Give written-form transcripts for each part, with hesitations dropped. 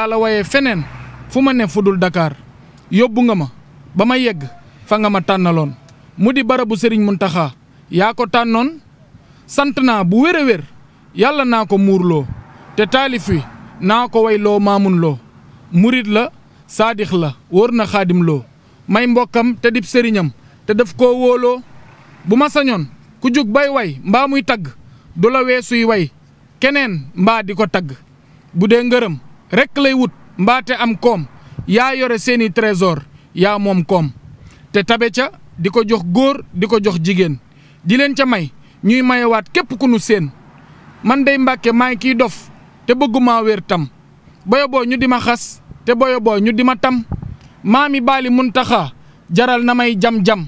daa la waye feneen fu ma ne fudul Dakar yóbbu nga ma ba ma yegg fa nga ma tànnaloon mu di barabu Serigne Mountakha yaa ko tànnoon sant naa bu wér a wér yàlla naa ko muurloo te taalif wi naa ko wayloo maamun loo murit la saadix la wóor na xaadim loo may mbokkam te dib sëriñam te daf koo wóoloo bu ma sañoon ku jug bay way mbaa muy tagg du la weesuy way keneen mbaa di ko tagg bu dee ngërëm rekk lay wut mbaate am koom yaa yore seeni trésor yaa moom koom te tabe ca di ko jox góor di ko jox jigéen di leen ca may ñuy mayewaat képp ku nu seen man dey Mbàkke maay kiy dof te bëgguma wér tam boyo boo ñu di ma xas te boyo boo ñu di ma tam maami baali Muntaxa jaral na may jam-jam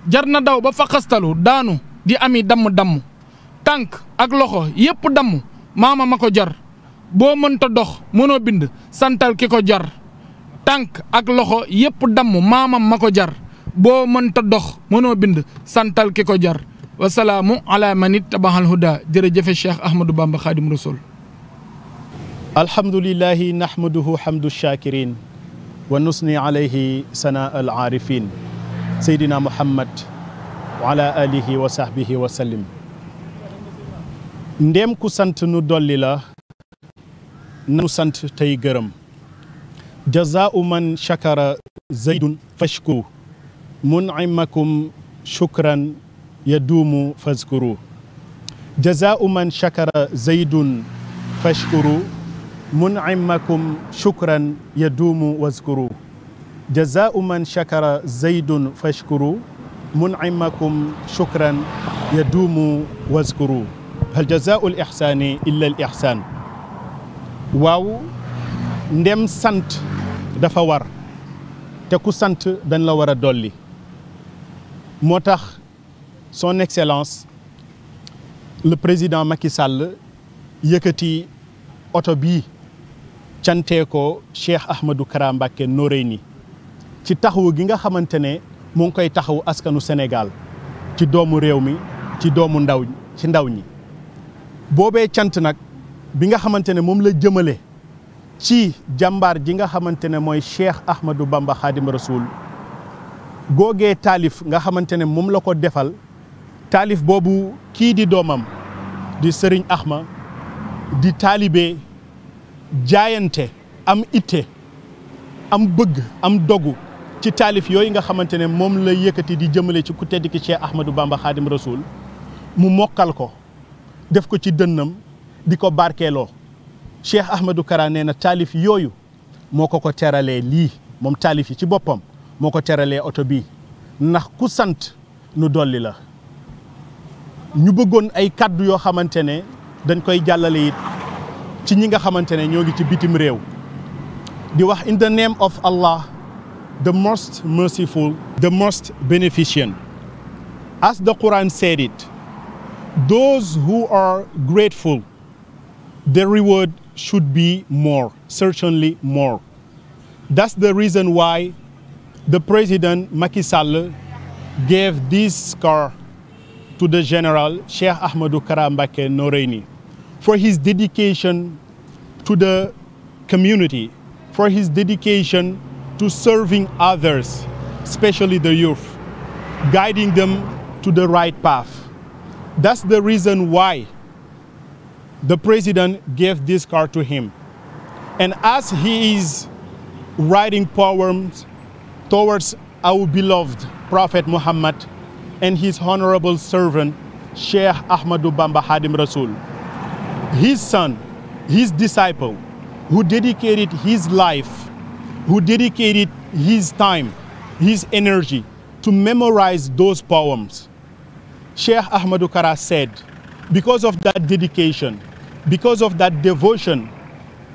jar na daw ba fa xastalu daanu di ami damm-damm tànk ak loxo yépp damm maama ma ko jar boo mënta dox mënoo bind santal ki ko jar tànk ak loxo yépp damm maamam ma ko jar boo mënta dox mënoo bind santal ki ko jar wasalaamu ala manit tabaxal huda jërëjëfe Cheikh Ahmadou Bamba Xaadim Rasul alhamdulillahi nahmaduhu hamdu shakirin wa nusni alayhi sana al arifin seydina muhammad wa ala alihi wa sahbihi wa sallim ndéem ku sant nu dolli la nanu sant tey gërëm jazaa'u man shakara zaydun fashkuru mun'imakum shukran yaduumu fazkuru jazaa'u man shakara zaydun fashkuru mun'imakum shukran yaduumu wazkuru jazaa'u man shakara zaydun fashkuru mun'imakum shukran yaduumu wazkuru hal jazaa'u al ihsaani illa al ihsaan waaw ndem sant dafa war te ku sant dañ la war a dolli moo tax son excellence le président Macky Sall yëkkati oto bii cantee ko Cheikh Ahmadou Kara Mbacké Noreyni ci taxawu gi nga xamante ne mu ngi koy taxawu askanu Sénégal ci doomu réew mi ci doomu ndaw ñi boobee cant nag bi nga xamante ne moom la jëmale ci jàmbaar ji nga xamante ne mooy Cheikh Ahmadou Bamba Khadim Rasoul googee taalif nga xamante ne moom la ko defal taalif boobu kii di doomam di Serigne Ahma di taalibe jaayante am itte am bëgg am dogu ci taalif yooyu nga xamante ne moom la yëkkati di jëmale ci ku tedd ki Cheikh Ahmadou Bamba Khadim Rasoul mu mokkal ko def ko ci dënnam di ko barkeeloo Cheikh Ahmadou Kara nee na taalif yooyu moo ko teralee lii moom taalif yi ci boppam moo ko teralee oto bii ndax ku sant nu dolli la ñu bëggoon ay kaddu yoo xamante ne dañ koy jàllale it ci ñi nga xamante ne ñoo ngi ci bitim réew di wax in the name of Allah the most merciful the most beneficent as the Quran said it those who are grateful the reward should be more, certainly more. That's the reason why the President Macky Sall gave this car to the General Cheikh Ahmadou Kara Mbacké Noreyni for his dedication to the community, for his dedication to serving others, especially the youth, guiding them to the right path. That's the reason why the President gave this car to him. And as he is writing poems towards our beloved Prophet Muhammad and his honorable servant, Cheikh Ahmadou Bamba Khadim Rasoul, his son, his disciple, who dedicated his life, who dedicated his time, his energy to memorize those poems. Cheikh Ahmadou Kara said, because of that dedication, because of that devotion,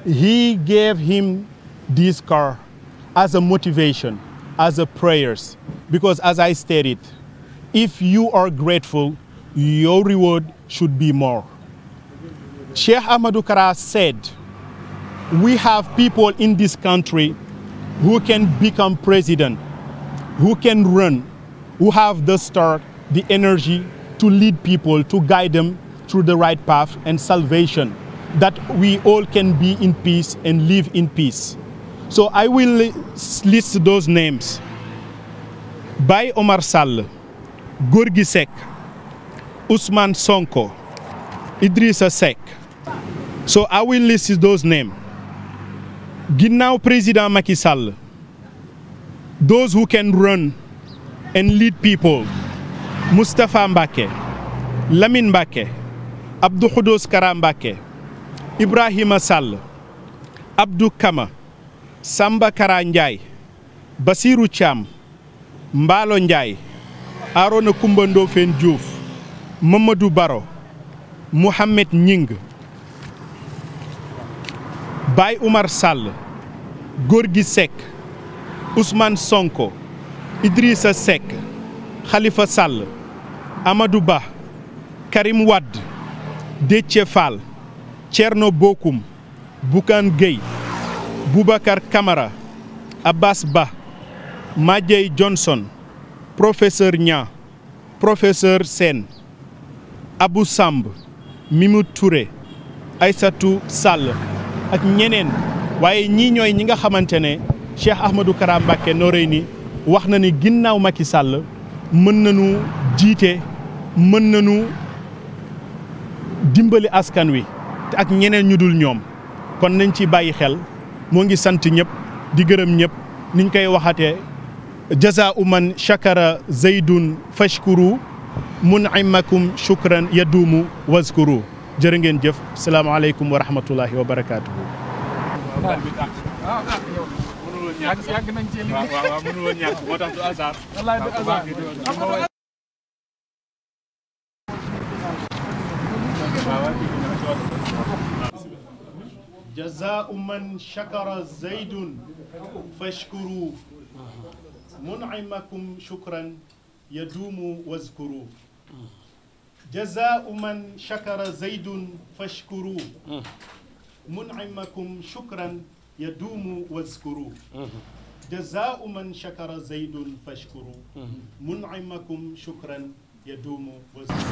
he gave him this car as a motivation, as a prayers. Because as I stated, if you are grateful, your reward should be more. Cheikh Ahmadou Kara said, we have people in this country who can become president, who can run, who have the start, the energy to lead people, to guide them through the right path and salvation. that we all can be in peace and live in peace. So I will list those names. Baye Omar Sall, Gorgui Seck, Ousmane Sonko, Idrissa Seck. So I will list those names. Ginnaaw Président Macky Sall, those who can run and lead people, Moustapha Mbacké, Lamine Mbacké, Abdou Khoudous Kara Mbacké, Ibrahima Sall, Abdou Kama, Samba Kara Ndiaye, Basirou Thiam, Mballo Ndiaye, Arona Coumba Ndoffène Diouf, Mamadou Baro, Mohamed Nying, Baye Oumar Sall, Gorgui Seck, Ousmane Sonko, Idrissa Seck, Khalifa Sall, Amadou Ba, Karim Wade, Déthié Fall, Thierno Bocoum, Bougane Gueye, Boubacar Camara, Abbas Ba, Madieye Johnson, Professeur Niang, Professeur Sène, Abou Samb, Mimou Touré, Aïssatou Sall ak ñeneen waaye ñii ñooy ñi nga xamante ne Cheikh Ahmadou Kara Mbacké Noreyni wax na ni ginnaaw Macky Sall mën nañu jiite mën nañu dimbali askan wi te ak ñeneen ñu dul ñoom kon nañ ci bàyyi xel moo ngi sant ñëpp di gërëm ñëpp niñ koy waxatee jazaa'u man shakara zaydun fashkuru mun'imakum shukran yadumu wazkuru jërë ngeen jëf salaamaaleykum wa rahmatullahi wa barakaatuhu. yàgg nañ ci liggéey waaw mënul woon ñàkk moo tax du hasard. wallaay du hasard. jazaa'u man shakara zaydun fashkuru mun'imakum shukran yadumu wazkuru. جزاء من شكر زيد فاشكروا منعمكم شكرا يدوم واذكروا جزاء من شكر زيد فاشكروا منعمكم شكرا يدوم واذكروا